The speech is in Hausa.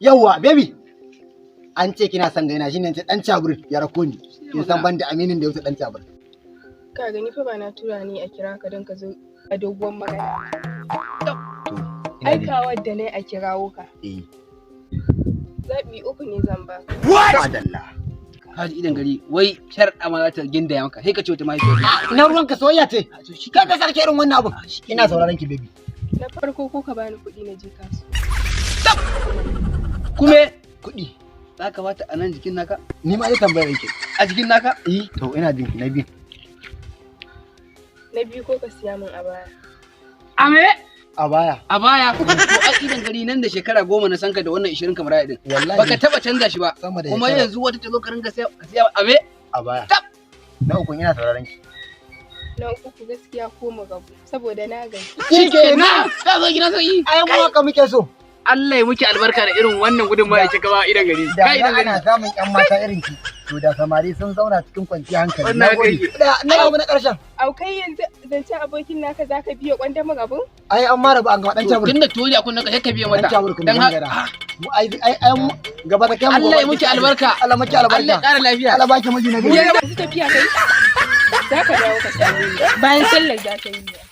Yawwa, baby. An ce kina son gaina, shine ce dan cabur ya rako ni. Kin san ban da aminin da ya wuce dan cabur. Ka gani fa, ba na tura ni a kira ka don ka zo a doguwar magana. To, ina jin. Aikawar da na a kirawo ka. Eh. Zaɓi uku ne zan ba. Madalla. Kaji idan gari, wai sharɗa ma za ta gindaya maka, sai ka ce wata mahaifiyar. Ina ruwanka, soyayya ce. To shi. Kai ka sarke irin wannan abun. Ina sauraron ki, baby. Na farko, ko ka bani kuɗi na je kasuwa. Kuma Kuɗi. za ka bata a nan jikin naka? Ni ma dai tambayar yake. A jikin naka? Eh, to ina jin ki, na biyu. Na biyu, ko ka siya min a baya. A me? A baya. A baya. To ai idan gari, nan da shekara 10 na sanka da wannan 20 kamar din. Wallahi. Baka taba canza shi ba. Sama da Kuma shekara. yanzu wata ta zo ka ringa siya, ka siya a me? A baya. Tab. Na uku, ina sauraron ki. Na uku, gaskiya ko mu rabu saboda na gaji. Shikenan. Ka zo gidan sauki. Ai mu haka muke so. Allah ya muki albarka da irin wannan gudunmawa da kika ba idan gari. Da Kai idan gari. ana samun ƴan mata irin ki, to da samari sun zauna cikin kwanciyar hankali. Wannan Na gode. haka yake. Da na abu na ƙarshen. Au, kai yanzu zancen abokin naka zaka biya kwanda mu rabu? Ai an mara ba an gama, dan cabur. Tunda tori a kunnen ka, sai ka biya Dan mata. cabur kun Dan haka gangara. Mu ai ai ai mu gaba da kai mu. Allah ya muki albarka. Allah miki albarka. Allah ya ƙara lafiya. Allah baki miji na gari. Yanzu tafiya kai? Za ka dawo ka same ni. Bayan sallar za ka yi.